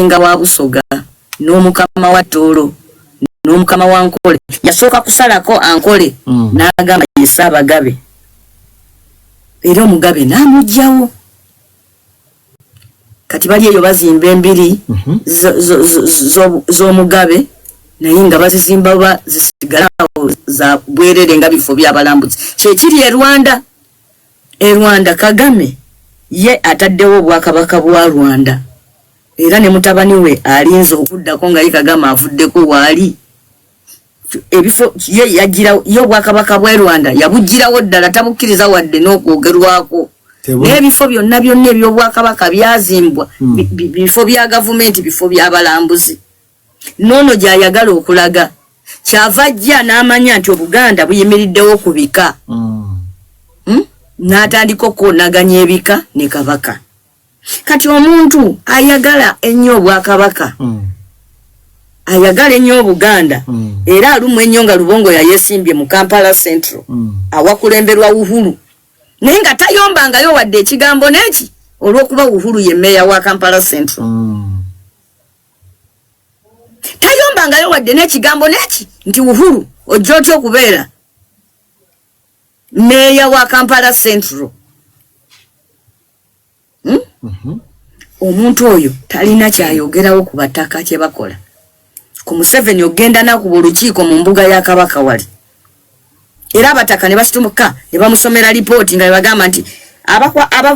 Kyabazinga wa Busoga n'omukama wa Tooro n'omukama wa Nkole. Yasooka kusalako Ankole n'agamba ye Ssaabagabe, era omugabe n'amuggyawo. Kati bali eyo bazimba embiri z'omugabe, naye nga bazizimba ba zisigala awo za bwerere nga bifo by'abalambuzi. Kyekiri e Rwanda. E Rwanda Kagame ye ataddewo obwakabaka bwa Rwanda, era ne mutabani we alinze okuddako nga ye Kagame avuddeko waali. Ebifo ye yagira ye obwakabaka bw'e Rwanda yabugirawo ddala, tabukkiriza wadde n'okwogerwako. N'ebifo byonna byonna eby'obwakabaka byazimbwa bifo bya gavumenti, bifo by'abalambuzi. N'ono gy'ayagala okulaga kyava ajja n'amanya nti Obuganda buyimiriddewo ku bika, N'atandika okukoonaganya ebika ne Kabaka. Kati omuntu ayagala ennyo obwakabaka, ayagala ennyo Obuganda, era alumwa ennyo nga Lubongo yayesimbye mu Kampala Central awakulemberwa Uhuru, naye nga tayombangayo wadde ekigambo n'eki olw'okuba Uhuru ye meeya wa Kampala Central. Tayombangayo wadde n'ekigambo n'eki nti Uhuru ojja otya okubeera meeya wa Kampala Central. Omuntu oyo talina kyayogerawo ku bataka kye bakola ku Museveni ogenda nakuba olukiiko mu mbuga ya Kabaka wali, era abataka ne basitumuka ne bamusomera lipooti nga bebagamba nti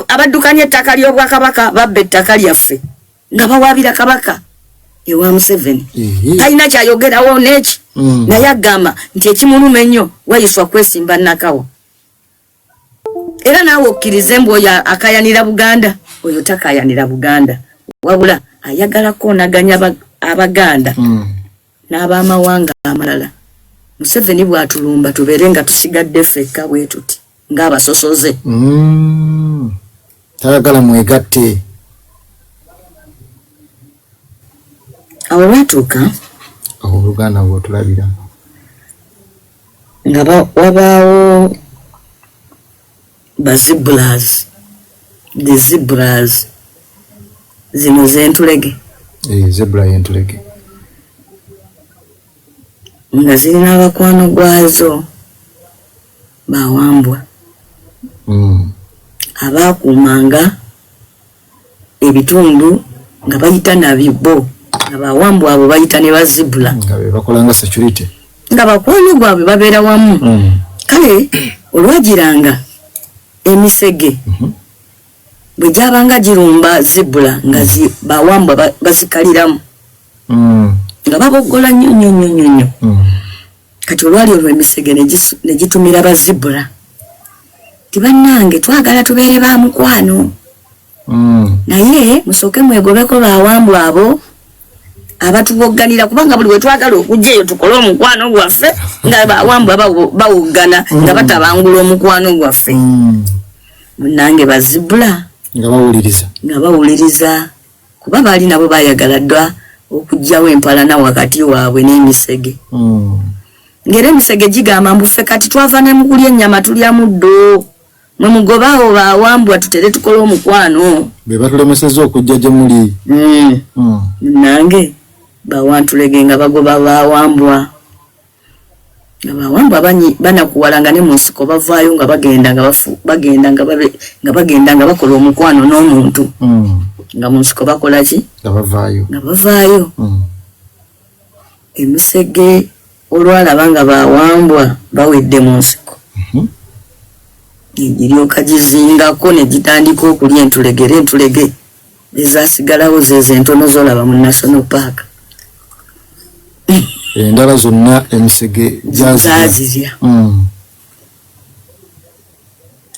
abaddukanya ettaka ly'obwakabaka babba ettaka lyaffe, nga bawaabira Kabaka ewa Museveni. Talina kyayogerawo n'eki, naye agamba nti ekimuluma ennyo wayiswa kwesimba Nakawa. Era naawe okkirize mbu oyo akayanira Buganda, oyo takayanira Buganda, wabula ayagala koonaganya Abaganda n'abamawanga amalala. Museveni bw'atulumba tubeere nga tusigadde ffekka bwe tuti ng'abasosoze. Tayagala mwegatte. Awo lwatuuka Awo Oluganda bw'otulabira nga wabaawo ba zebras, the zebras zino z'entulege. Eh, zebra y'entulege. Nga zirina abakwano gwazo bawambwa abaakuumanga ebitundu nga bayita nabibo, nga bawambwa abo bayita ne bazibula nga be bakolanga security, nga bakwano gwabwe babeera wamu. Kale olwagiranga emisege bwe gyabanga girumba zebra, nga bawambwa bazikaliramu nga baboggola nnyo nnyo nnyo nnyo nnyo. Kati olwali olwo emisege ne gitumira ba zebra ti, "Bannange, twagala tubeere ba mukwano, naye musooke mwegobeko bawambwa abo abatubogganira, kubanga buli we twagala okujja eyo tukole omukwano gwaffe nga bawambwa bawoggana nga batabangula omukwano gwaffe." Munnange, bazibula nga bawuliriza. Nga bawuliriza, kuba baali nabo bayagala dda okuggyawo empalana wakati waabwe n'emisege. Ng'era emisege gigamba mbu, "Ffe kati twava ne mu kulya ennyama, tulya muddo. Mwe mugobaawo bawambwa tutere tukole omukwano." Be batulemesezza okujja gye muli. Nange bawantulege nga bagoba bawambwa, nga bawambwa banakuwala nga ne mu nsiko bavaayo nga bagenda nga bagenda nga nga bagenda nga bakola omukwano n'omuntu, nga mu nsiko bakola ki? Nga bavaayo. Nga bavaayo. Emisege olwalaba nga bawambwa bawedde mu nsiko, negiryoka gizingako ne gitandika okulya entulege, era entulege ezasigalawo zezo entono zolaba mu national park. Endala zonna emisege gyazirya. Zazirya.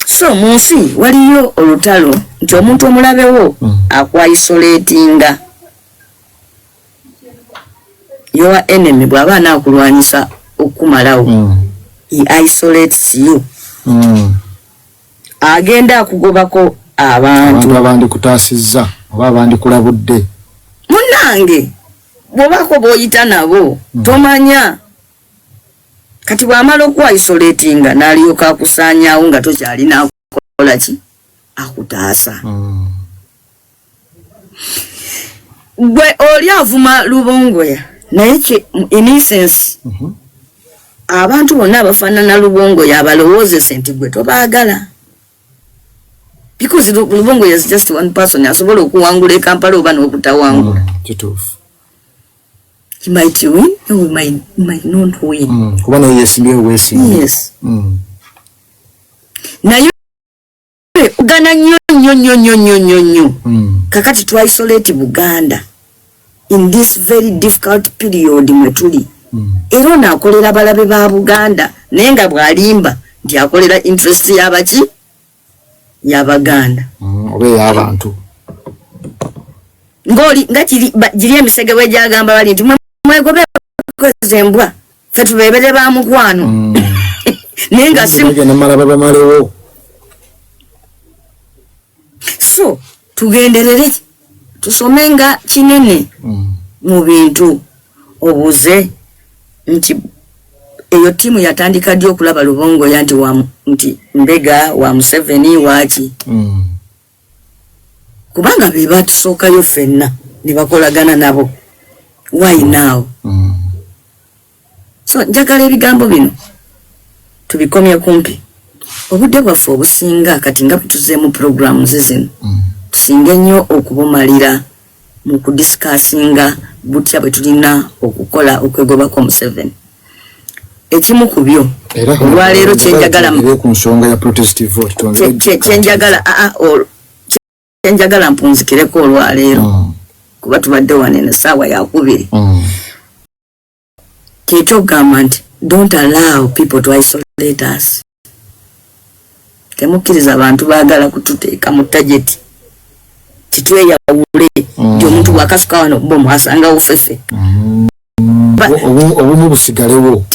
So mu nsi waliyo olutalo nti omuntu omulabewo akwaisolatinga. Your enemy bw'aba anaakulwanyisa okukumalawo, he isolates you. Agenda akugobako abantu. Abantu abandikutaasizza oba abandikulabudde. Munnange, bw'obaako bw'oyita nabo, tomanya kati bw'amala okuisolatinga n'alyoka akusaanyaawo nga tokyalina akukola ki akutaasa. Gwe oli avuma Lubongoya, naye in essence abantu bonna abafaanana Lubongoya abalowoozese nti gwe tobaagala, because Lubongoya is just one person asobola okuwangula e Kampala oba n'obutawangula. Kituufu. He might win or he might not win. Kuba naye yesimbyewo bwesimbi. Yes. Naye ogana nnyo nnyo nnyo nnyo nnyo nnyo nnyo. Kakati twisolate Buganda in this very difficult period mwe tuli. Era ono akolera balabe ba Buganda, naye nga bw'alimba nti akolera interest y'abaki, y'Abaganda. Oba ey'abantu. Ng'oli nga kiri giri emisege bwe gyagamba bali nti mwegobe kweza embwa, ffe tubeebere ba mukwano. Naye nga si bagenda malaba bamalewo. So tugenderere, tusome nga kinene mu bintu, obuze nti eyo ttiimu yatandika ddi okulaba Lubongoya nti wa nti mbega wa Museveni waaki? Kubanga be batusookayo ffenna ne bakolagana nabo. Why now? So njagala ebigambo bino tubikomye kumpi. Obudde bwaffe obusinga kati nga bwe programs zino, tusinge nnyo okubumalira mu kudiscussinga butya bwe tulina okukola okwegobako Museveni. Ekimu ku byo era olwaleero kyenjagala twongere ku nsonga ya protest vote, twongere kyenjagala kyenjagala mpunzikireko olwaleero, kuba tubadde wanene essaawa yakubiri, kyekyokugamba nti don't allow people to isolate us. Temukkiriza abantu baagala kututeeka mu target titweyawule, nti omuntu bwakasuka wano bomu asangawo ffeffe. Obumu busigalewo.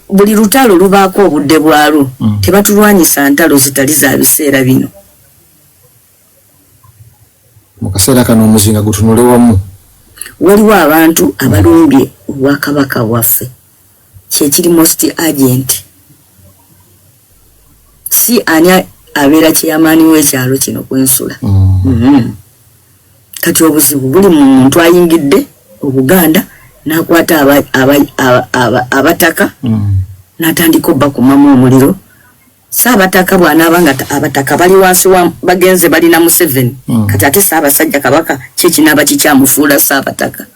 Buli lutalo lubaako obudde bwalwo. Tebatulwanyisa ntalo zitali za biseera bino. Mu kaseera kano omuzinga gutunule wamu. Waliwo abantu abalumbye obwakabaka bwaffe. Kyekiri most urgent, si ani abeera chairman w'ekyalo kino kwensula. Kati obuzibu buli mu muntu ayingidde Obuganda n'akwata abataka n'atandika obbakumamu omuliro. Saabataka bw'anaaba nga abataka bali wansi wa bagenze balina Museveni, kati ate Ssaabasajja Kabaka kyekinaaba kikyamufuula Saabataka?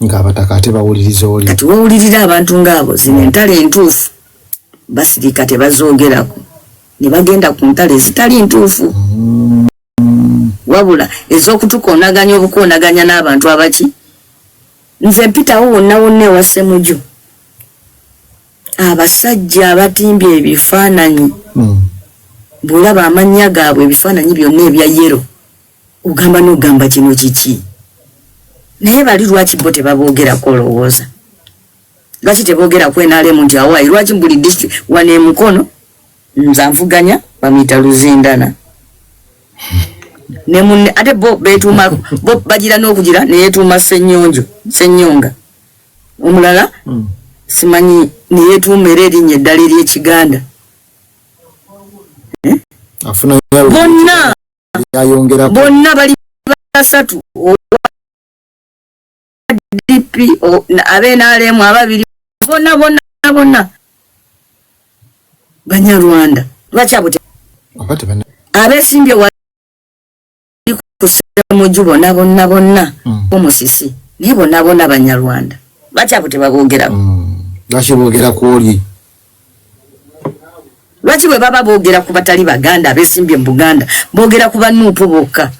Ng'abataka ate bawuliriza oli. Kati wowulirira abantu ngaabo, zino entalo entuufu basirika tebazoogerako, ne bagenda ku ntalo ezitali ntuufu, wabula ez'okutukoonaganya obukoonaganya n'abantu abaki. Nze mpitawo wonna wonna ewa Ssemuju, abasajja abatimbye ebifaananyi, bw'olaba amannya gaabwe, ebifaananyi byonna ebya yellow, ogamba n'ogamba kino kiki? Naye bali lwaki bo tebaboogerako? Olowooza lwaki teboogera ku NRM nti awaayi? Lwaki buli district wano emukono nze anvuganya bamuyita Luzindana ne munne, ate bo betuuma, bo bagira n'okugira neyetuuma Ssenyonjo, Ssenyonga, omulala simanyi neyetuuma era erinnya eddala ery'Ekiganda. Afuna bonna yayongerako. Bonna bali basatu, owa DP, ab'NRM ababiri, bonna bonna bonna Banyarwanda. Lwaki abo oba tebana abeesimbye wali ku Ssemuju bonna bonna bonna, omusisi, naye bonna bonna Banyarwanda. Lwaki abo tebaboogerako? Lwaki boogera ku oli? Lwaki bwe baba boogera ku batali Baganda abeesimbye mu Buganda, boogera ku banuupu bokka?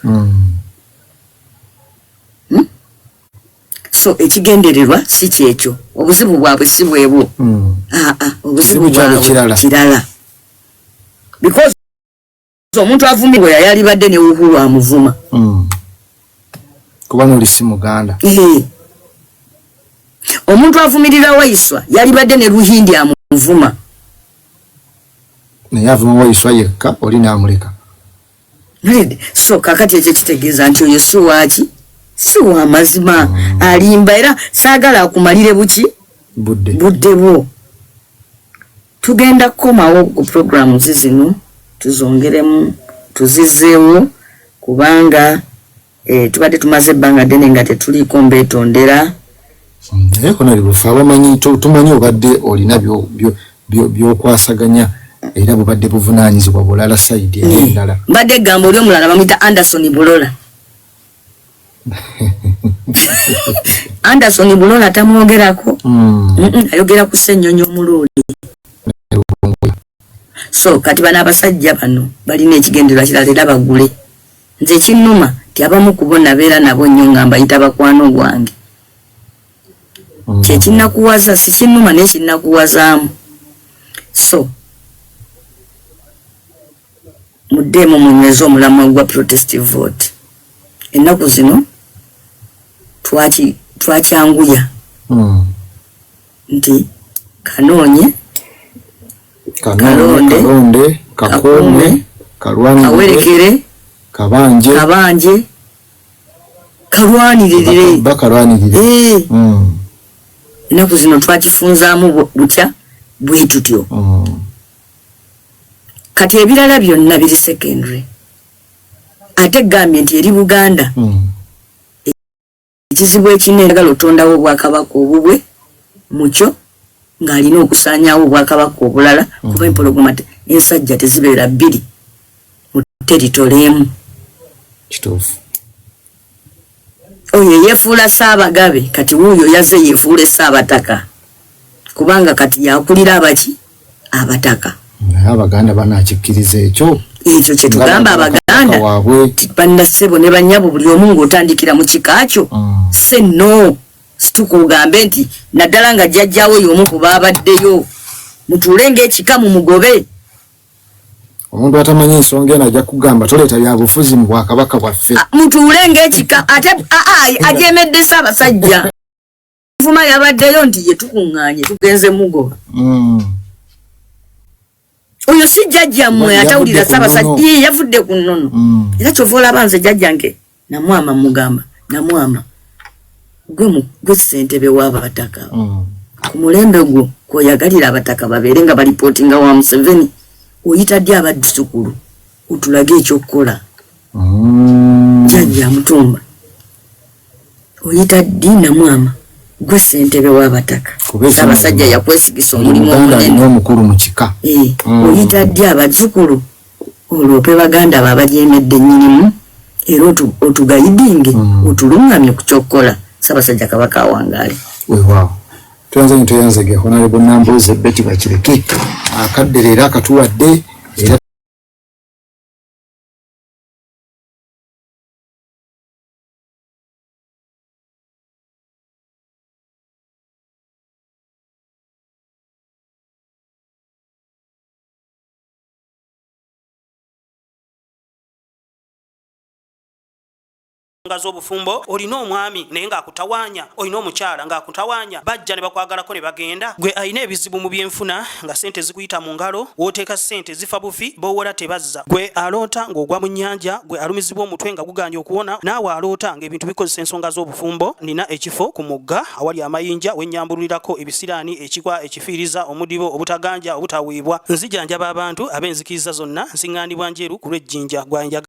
So ekigendererwa si kyekyo, obuzibu bwabwe si bwebwo. Aa, obuzibu Kizibu kyabwe bwabwe kirala. Kirala, because omuntu avumibwa yayalibadde ne Uhuru amuvuma. Kuba noli si Muganda. Omuntu avumirira Waiswa yalibadde ne Ruhindi amuvuma. Naye avuma Waiswa yekka, oli n'amuleka. Nalidde. So kakati ekyo kitegeeza nti oyo si waaki, si wa mazima, alimba, era saagala akumalire buki budde. Budde bwo. Tugenda kukomawo ku programs zino, tuzongeremu, tuzizeewo, kubanga Eh, tubadde tumaze ebbanga ddene nga tetuliiko, mbeetondera. Naye honorable, fe abamanyi tumanyi obadde olina byokwasaganya era bubadde buvunaanyizibwa bulala side eri endala. Mbadde egamba oli omulala bamuyita Anderson Bulola. Anderson Bulola tamwogerako. Ayogera ku Ssennyonyi omuluuli. So kati bano abasajja bano balina ekigendererwa kirala era bagule. Nze ekinnuma nti abamu ku bo nabeera nabo nnyo nga mbayita bakwano gwange. Kyekinnakuwaza sikinnuma naye kinnakuwazaamu. So muddeemu munyweze omulamwa gwa protest vote. Ennaku zino twakyanguya nti kanoonye, kalonde, kalonde, kakuume, kalwanirire, kawerekere, kabanje, kabanje, kalwaniririre. Bakalwanirire. Ennaku zino twakifunzaamu butya bwe tutyo. Kati ebirala byonna biri secondary. Ate gambye nti eri Buganda ekizibu ekinene, ayagala otondawo obwakabaka obubwe mukyo ng'alina okusaanyaawo obwakabaka obulala, kuba empologoma ensajja tezibeera bbiri mu territory emu. Kituufu. Oyo eyeefuula Ssaabagabe kati wuuyo yazze yeefuula Ssaabataka, kubanga kati yakulira abaki abataka. Naye Abaganda banakikkiriza ekyo? Ekyo kyetugamba Abaganda waabwe. Bannassebo ne bannyabo, buli omu ng'otandikira mu kika kyo. Se no situka ogambe nti naddala nga jjajjaawo y'omu ku baabaddeyo, mutuule ng'ekika mumugobe. Omuntu atamanyi ensonga eno ajja kugamba toleeta byabufuzi mu bwakabaka bwaffe. Ah, mutuule ng'ekika. Ate ajemedde Ssaabasajja vuma yabaddeyo nti ye tukuŋŋaanye tugenze mugoba. Oyo si jjajjammwe atawulira Yavudde ku Ssaabasajja. nnono. Ye yavudde ku nnono. Era kyova olaba nze jjajjange Namwama mugamba, Namwama, gwe ssentebe w'abataka. Ku mulembe gwo kwoyagalira abataka babeere nga balipootinga wa Museveni, oyita ddi abaddukulu otulage ekyokukola? Jjajja Mutumba, oyita ddi Namwama, gwe ssentebe w'abataka? Kuba Ssaabasajja yakwesigisa omulimu Omuganda omunene. Alina omukulu mu kika. Eh, oyita ddi abazzukulu olwope baganda be abajemedde nnyinimu era otuguidinge, otuluŋŋamye ku kyokkola? Ssaabasajja Kabaka awangaale. Weewaawo, tweyanze nyo, tweyanzege Honorable Nambooze Betty Bakireke akadde leero akatuwadde era. Nga z'obufumbo, olina omwami naye ng'akutawaanya, olina omukyala ng'akutawaanya, bajja ne bakwagalako ne bagenda. Gwe alina ebizibu mu byenfuna nga ssente zikuyita mu ngalo, w'oteeka ssente zifa bufi, b'owola tebazza. Gwe aloota ng'ogwa mu nnyanja, gwe alumizibwa omutwe nga gugaanye okuwona, naawe aloota ng'ebintu bikozesa ensonga z'obufumbo, nina ekifo ku mugga awali amayinja we nnyambululirako ebisiraani, ekikwa, ekifiiriza, omudibo, obutaganja, obutaweebwa. Nzijanjaba abantu ab'enzikiriza zonna, nsiŋŋaanibwa Njeru ku lw'e Jinja. Gwe anjagala.